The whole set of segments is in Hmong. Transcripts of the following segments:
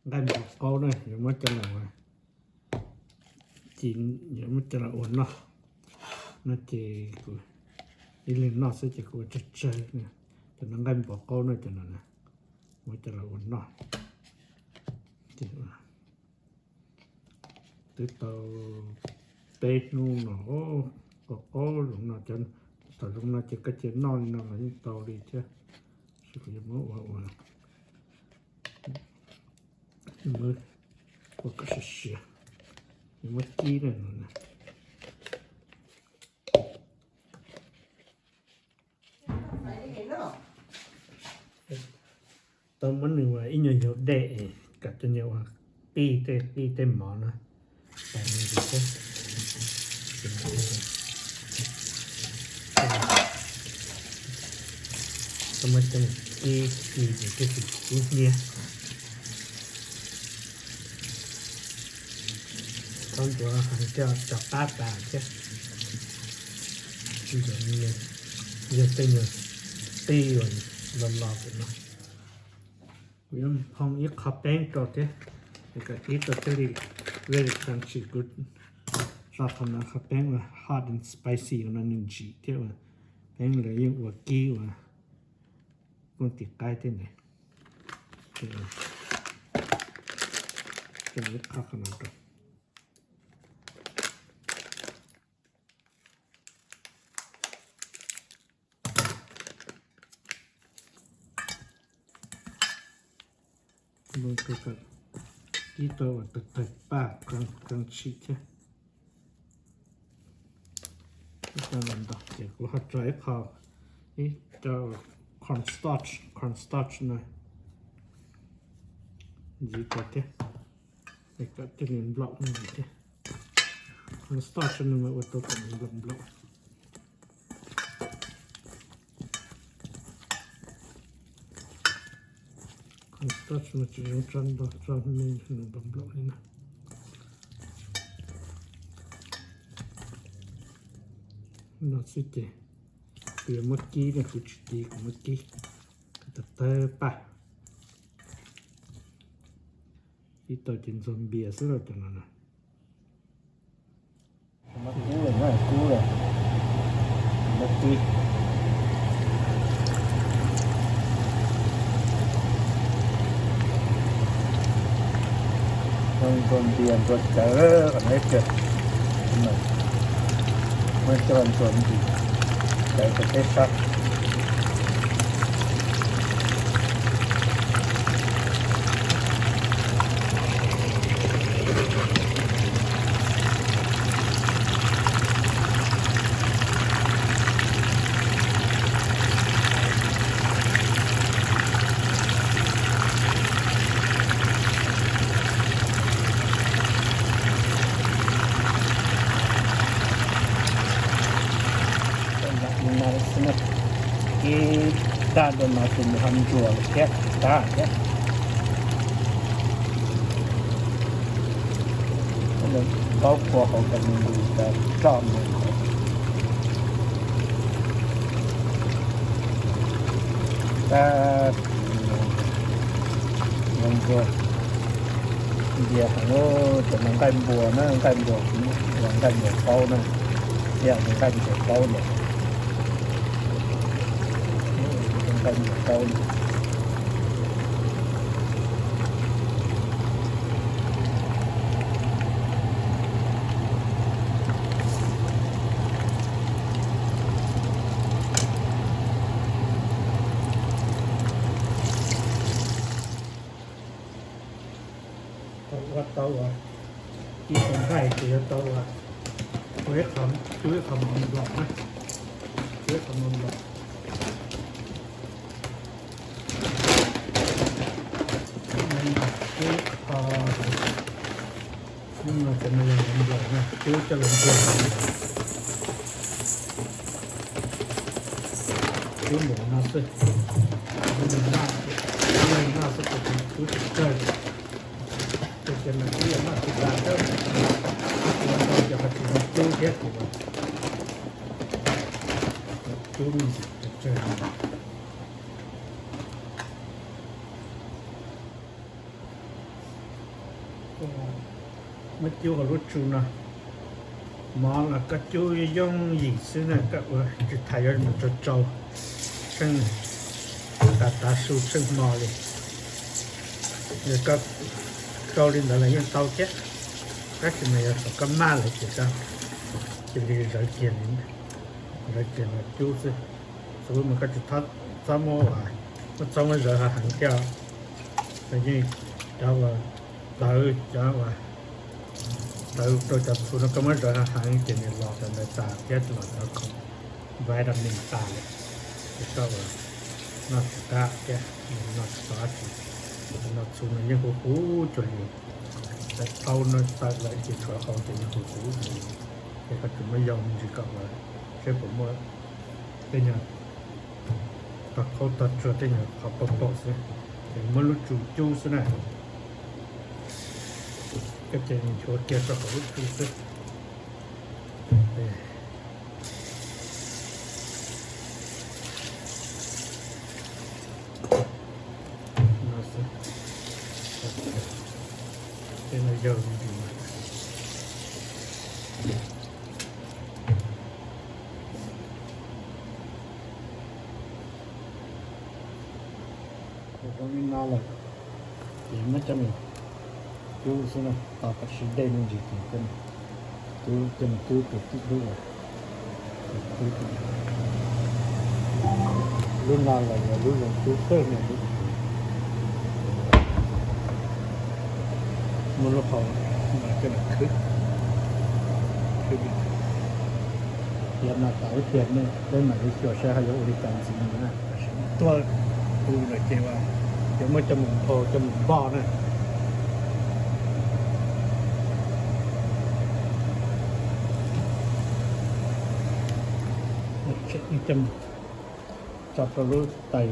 Nqaij npua qaub na, yuav muab coj los, ces yuav muab coj los ua noj. No ces kuv ib leeg noj xwb ces kuv ua tsawg tsawg. Cov no nqaij npua qaub na, cov no na, muab coj los ua noj. Twb tau peb hnub no, qaub qaub zoo no, thaum zoo no ces koj cia noj li no los yeej tau li thiab. Tab sis kuv yuav muab ua ua, muab ua kom siav siav, yuav muab kib na no na. Tau muab nws ua ib nyuag yaus dej, kom cov nyuag ua qij tej qij tej mov na, tas nws ntsis xwb. Tau muab coj mus kib kis ces twb tsis kub hnyiab. Txhob ntxuav heev thiaj tso qab tas thiab. Ntxuav me me, yog tej nyuag qij uas los los pem no. Kuv yuav phoo ib qho peeb rau thiab, es kom ib tau thiaj li very crunchy good. Tso qhov no qhov peeb uas hot and spicy no nws ntsim thiab uas peeb lawv yeej ua kib uas kooj tis qaib tej ntawd. Coj ib qho qhov no rau. Kib tau uas tawg tawg paj, crunchy thiab. Ib co ntau ntau ces kuv ho tso ib qho, ib co cornstarch, cornstarch no ntxiv rau thiab, es kom thiaj li nplaum ntxiv thiab. Cornstarch no mas ua tau kom nws nplaum nplaum. Cornstarch mas tsis zoo tso ntau, tso me me nws nplaum nplaum li na. No xwb ces kuv yuav muab kib na, kuv tsis kib, kuv muab kib kom tawg tawg paj. Ib tau ces ntxuag npias xwb los cov no na. Kub lawm, kub lawm, muab kib. Ntxuag npias ntxuag cawv kom neb cawv, muab coj ntxuag npias cawv rau peb sab. Lam li no xwb na, kib tag rau no ces nws ho ntsuas thiab tag thiab. Paub phua hauv tas nws ntus tas roj nws hauv. Tag, npias heev, cov no nqaij npua na, nqaij npua, nqaij npua qaub na, thiab nqaij npua qaub na, nqaij npua qaub na. Thaum ua tau ua, ib tug nqaij ces yuav tau ua, ua ib qho, ua ib qho mov nplaum na, ua ib qho mov nplaum. Ib qho, hnub no ces nws los nplaum na, cub coj los nplaum. Cub npaum no xwb, cub noj, cub noj xwb ces cub tsis kawg. Ces ces mas cub yog noj tsis tas thiab, cub tsis tau ces ho tsis zoo cub thiab ces cub tsawg. Muab cub hauv lub tsu no, mov los koj cub yooj yim xwb na, koj ua tsis tas yuav mus tsau tsau, tsheej tas tav su tsheej hmo li. Yog koj tsau li ntawd los yeej tau thiab, tab sis mas yog thaum koj maj lawm ces koj cia li zawv kiag, zawv kiag los cub xwb. Xws li mas koj tsis txhob muab, muab txhob muab zawv heev heev thiab. Los yeej cov uas tawv, cov uas tawv rau cov txhuv no koj muab zawv heev heev ces nws los cov ntawd tas thiab los cov khoom vitamin tas lawm, ces koj ua noj tsis qab thiab, noj tsis tau dab tsi. Cov no txhuv no yeej huv huv cuag li, tawm taub no tawm lawm ces tshuav hauv ces yeej huv huv cuag li. Ces koj tsuas muab yau me ntsis kom ua seb puas muaj tej nyuag tog khaub tog tsuag tej nyuag qhov paum paum xwb, ces muab lub tsu cub xwb na. Koj cia li nchuav kiag rau hauv lub tsu xwb. No xwb. Tej no yau me ntsis mas. Ua zoo li no lawm, ces muab coj mus cub xwb na, tos kom sib dej me ntsis ces coj mus cub, coj mus cub rau tim lub, lub no los yog lub zoo cub kawg no. Muab lub hau no coj mus khwb, khwb. Yog no tau ib pliag nej peb mam li xyuas saib ho yuav ua li cas ntxiv no na. Tam sim no tuaj tu lawm ces yuav muab coj mus nphau coj mus npog na. Tso rau lub tais,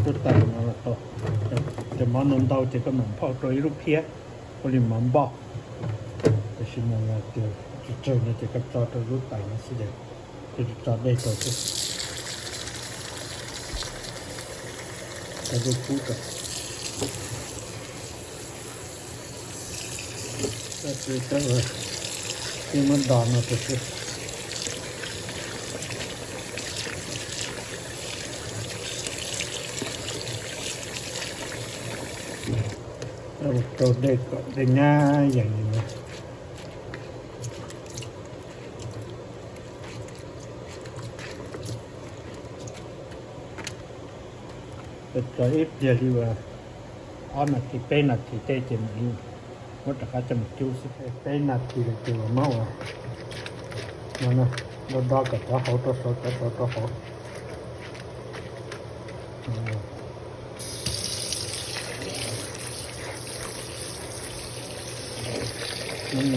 lub tais no los tau. Cov mov ntau ntau ces koj mam nphau rau ib lub phiab, ua li mov npog. Tiam sis mas yog tias tsawg tsawg no ces koj tso rau lub tais no xwb ces, ces tso dej rau xwb. Tso dej kub rau. Tab sis koj ua, koj muab do no rau xwb. Rau dej kom dej nyab yees li no. Tso ib pliag li uas ob nas this peb nas this tej ces mam li muab rov qab coj mus cub xwb. Peb nas this lawm ces mam muab ua no, do do kom cov hauv rau saud, cov saud rau hauv. Kom nws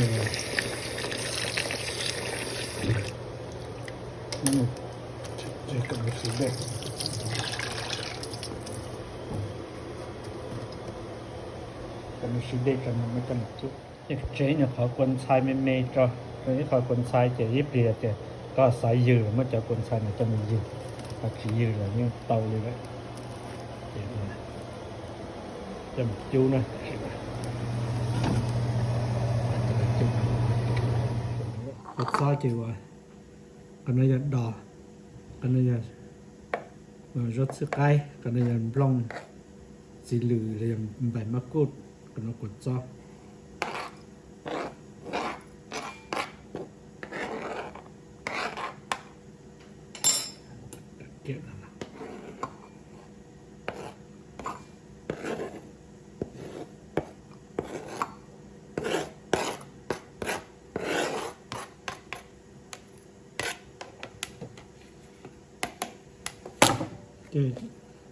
siv dej, kom nws siv dej tso, muab coj mus cub. Tsev nyuam qhuav kua ntxhai me me tso, ib qho kua ntxhai ces ib pliag tias koj xav ywg los muab cov kua ntxhai no coj mus ywg, ho tsis ywg los yeej tau li lawm. Coj mus cub na. Kua txob ces uas qhov no yog dos, qhov no yog zaub txhwb qaib, qhov no yog nplooj txiv lws los yog npaim mab kuj, qhov no kua txob.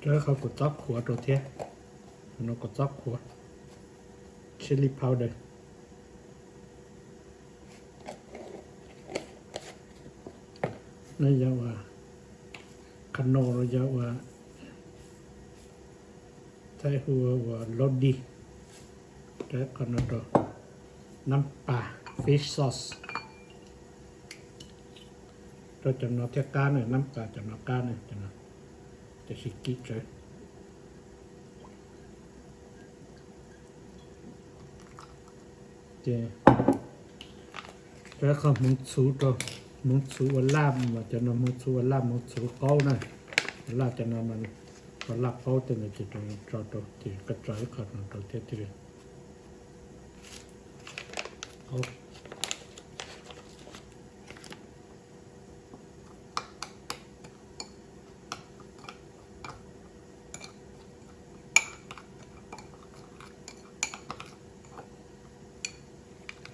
Ces rau qhov kua txob qhuav rau thiab, no kua txob qhuav, chili powder. No yog uas, qhov no yog uas Thaib hu ua lub dij. Rau qhov no rau, nab pas, fish sauce. Rau cov no thiaj qab na, nab pas cov no qab na, cov no, tiam sis kim tsawv. Rau qhov hmoov txhuv rau, hmoov txhuv ua laj mas cov no hmoov txhuv ua laj hmoov txhuv qaub na. Ua laj cov no mas, ua laj qaub tej ntawd ces tso rau ces koj tso ib qho no rau thiab thiaj li qaub.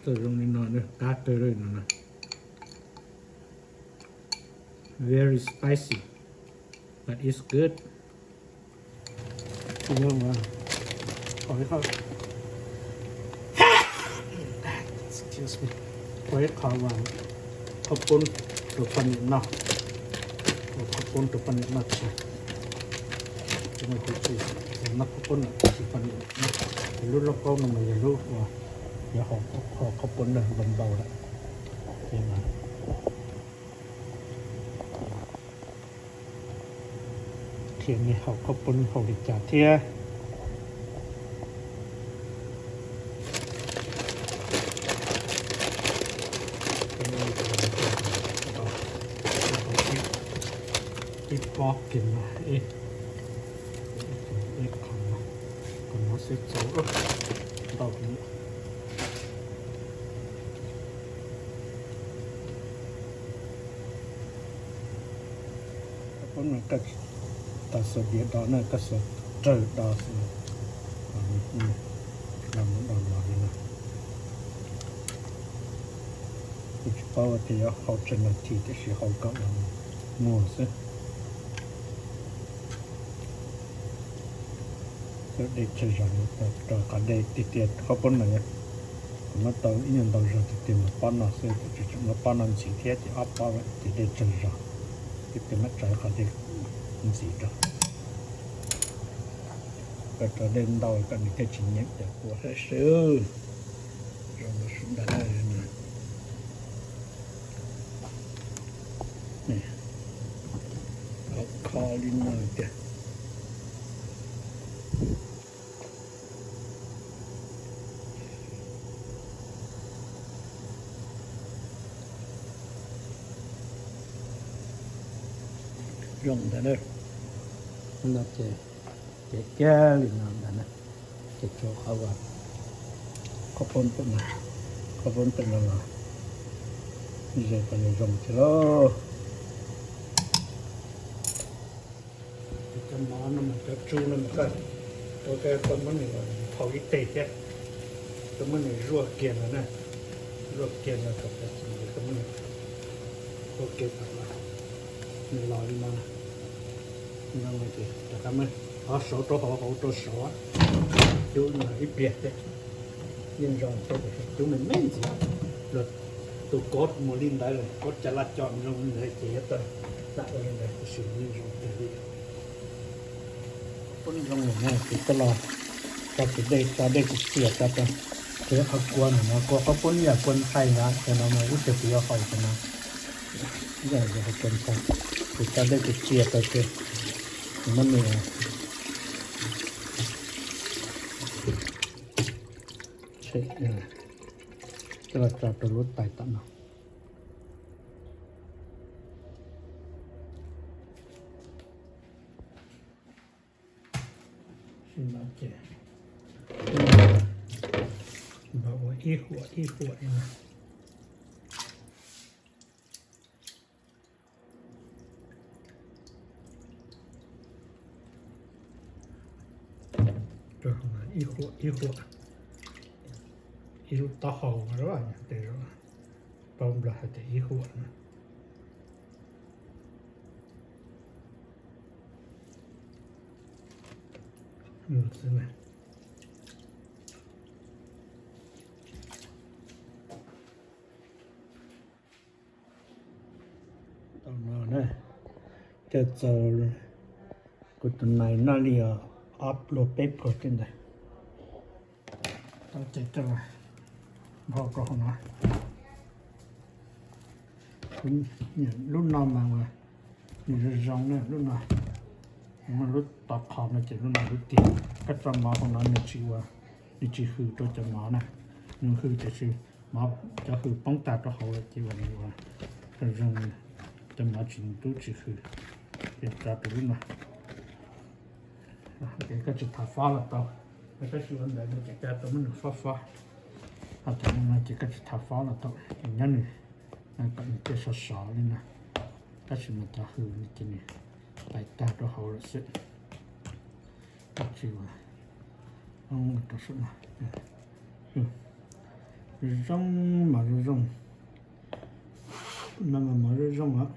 Txawj zoo li no qab kawg li no na. Very spicy, but it's good. Qhov ib qho, excuse me, qhov ib qho uas qhaub poob rau poj niam noj, qhaub poob rau poj niam noj tshais. Noj qhaub poob no tsis poj niam noj, lub lauj kaub no mas yog lub uas yog haus qhaub poob na, npau npau lawm. Ces mas qhia nej haus qhaub poob haus li cas thiab. Ib pob kiag no, ib qho no, qhov no xwb txaus ntau heev. Poob no koj tsis tas xuas diav do na, koj xuas raws do xwb, los mus do los li no. Kuv tsis paub tias yuav hau tsawg nas this tiam sis hau kom los muag xwb. Cov dej tsawg zog no rau qhov dej tiag tiag qhaub poob no, kuv muab tau ib nyuag ntau zog tiag tiag mas pob no xwb, tsis tseem muab pob no ntxiv thiab ces ob pob lawm ces dej tsawg zog, ces peb muab tso qhov dej ntxiv rau. Koj tso dej ntau kom nws thiaj tsis nyeem cov kua sab sab. Zoo li sab nrad na. Hauv kho li no tiag. Zoo ntawd na. No ces cev kiag li no ntawd na, ces tso qhov uas qhaub poob ntawm no, qhaub poob ntawm no los ze kom nws zoo thiab lauj. Cov mov no mas cov tsu no mas koj, koj muab nws phau ib teg thiab, koj muab nws zuaj kiag no na, zuaj kiag no kom, koj muab nws zuaj kiag kom nws los li no. Ces rov qab muab qhov saud rau hauv, hauv rau saud, cub no ib pliag thiab. Yeej zoo thiab, cub me me ntxiv. Luag tus kob mus li ntawd lawm, kob cov laj coj zoo li ntawd ces yuav tau ua li ntawd, tab sis yeej zoo tiag li. Poob zoo lawm na ces koj los tso tus dej, tso dej txias txias tso rau, ces qhov kua no, kua qhaub poob yam kua ntxhais ntawd, cov no mas ib pliag kuv yuav haus cov no, yam kua ntxhais, ces tso dej txias txias rau ces muab nws tshem, coj los tso rau lub tais tom no. Sim no ces npam ua ib huam ib huam li no. Ib huam ib huam, ib lub taub hau, tes paub nplog hais tias ib huam na. Xwb na. Tau no na, coj txaus kuv tus nais noj li ob pluag peb pluag tej ntawd. Tau ces coj los nphau rau hauv no. Lub no mas ua nws zoo zoo na, lub no, lub tov qhov no ces lub no lub tiag, koj tso mov hauv no nws tsis ua, nws tsis hwm rau cov mov na. Nws hws tiam sis mov cov hws poob tag rau hauv lawm ces ua nws ua zoo zoo, cov mov tsis ntub tsis hws, ces tso rau lub no. Ces koj tsis thav fob los tau, tab sis ua ntawd no ces koj tau muab nws fob fob, ho cov no ces koj tsis thav fob los tau, ces nyob nws kom nws cia sov sov li no, tab sis mas cov hws no ces nws pais tag rau hauv lawm xwb. Tsis ua rau saum no, zoo mov zoo zoo, no mas mov zoo zoo os,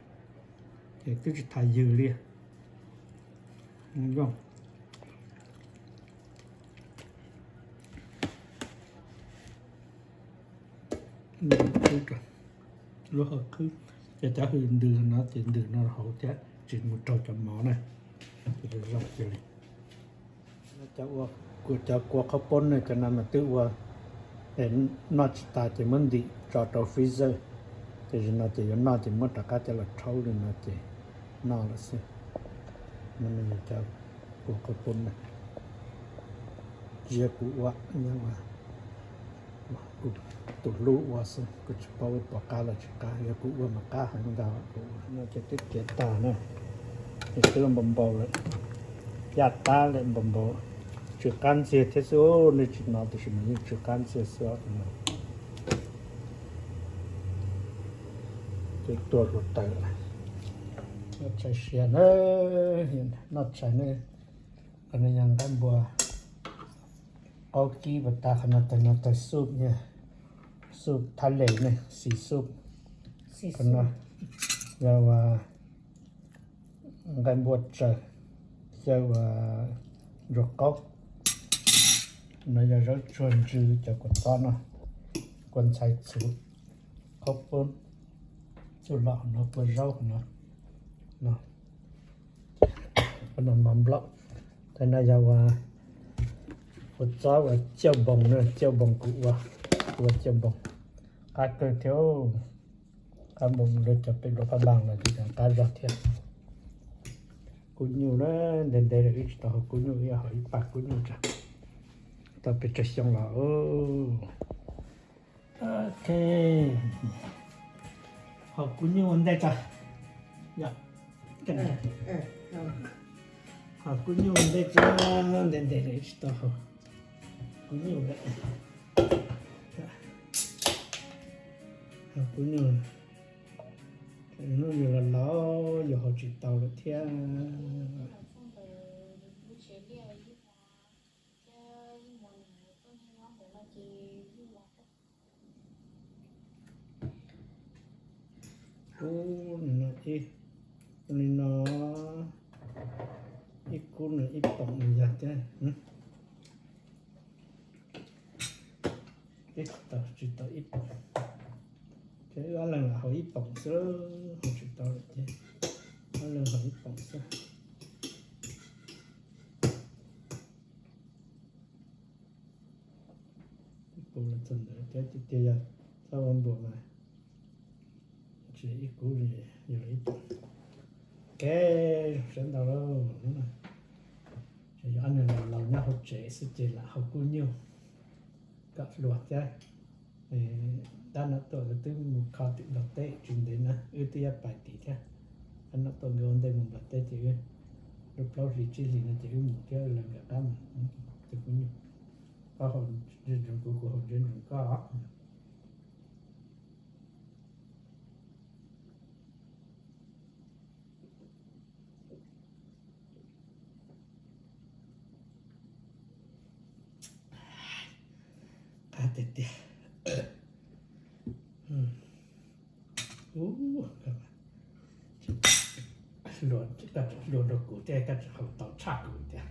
ces twb tsis thav ywg li. Zoo. Lub hauv qhwb, ces cov hws ntws no ces ntws no hauv thiab tsis mus raug cov mov na, ces zoo kiag li. Cov kua qhaub poob ne, cov no mas twb ua, noj tsis tas ces muab ntim tso rau freezer, ces zaum no ces yuav noj ces muab rov qab coj los rhaub li no ces noj lawm xwb. No yog cov kua qhaub poob na, tsis yog kuv ua, kuv tus hlub ua xwb, kuv tsis paub pom qab los tsis qab, yog kuv ua mas qab heev ntag kuv ua. No ces twb tiav tas na, ces twb npau npau lawm, yaj qab lawm npau npau, tsw qab ntxiag thiab xwb, nej tsis hnov tiam sis mas yeej tsw qab ntxiag xwb os. Twb tuag dua taws lawm. Noj tshais siav na, noj tshais ne, qhov no yog nqaij npua qaub kib pas tas, qhov no tawg no tawg xuj, xuj thab les ne, xis xuj. Qhov no yog ua nqaij npua tsaws, xyaw ua ntsuag qaub. No yog zaub tsuag ntsw, cov kua txob no, kua ntxhais txhuv, qhaub poob, txuj lom no, kua zaub no, no, no mov nplaum. Tab no yog ua, ua txob ua ciaj npoos na, ciaj npoos kuv ua, ua ciaj npoos qab kawg thiab. Qab npaum li cov pem luag phaj npaas los ces qab zog thiab. Kub nyuj na, ntev ntev lawm wb tsis tau haus kub nyuj, wb haus ib pas kub nyuj tso, tau pes tsawg xyoo los. Ok, haus kub nyuj ua ntej tso. Haus kub nyuj ua ntej tso, ntev ntev lawm wb tsis tau haus kub nyuj lawm. Haus kub nyuj, hnub yus los laus yus haus tsis tau lawm thiab. Kub no ib, li no, ib kub no ib poom no yog thiab. Ib tau tsis tau ib poom, ces wb ob leeg lam haus ib poom xwb, haus tsis tau lawm ces ob leeg haus ib poom xwb. Ib puas los txog ntawd thiab tiag tiag, yog txhob ua npuas mas tsis ib kub li, yog ib poom. Ok, sawv ntau lauj, ces yog ob niag laus laus nyob hauv tsev xwb ces lam haus kub nyuj kom hluas thiab. Dab Nom Tuam lawv twb mus kho tim Nplog teb tsis ntev na, wb twb yuav pais tim thiab. Dab Nom Tuam nkawd ua ntej mus Nplog teb ces wb lub plaub hlis tsib hlis no ces wb mus thiab, lawv nkawd qab mus. Tus kub nyuj, koj haus ntsia ntsoov kuv, kuv haus ntsia ntsoov koj. Qab tiag tiag. Hluas, koj tseem hluas dua kuv thiab, koj tseem haus tau tshaj kuv thiab.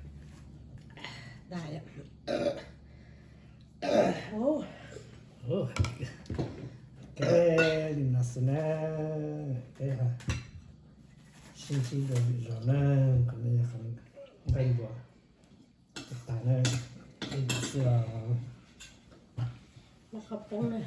Ok, li no xwb na. Peb sib ntsib dua lwm zaus na. Qhov no yog qhov nqaij npua tas na, xwb os. Qhov poob na.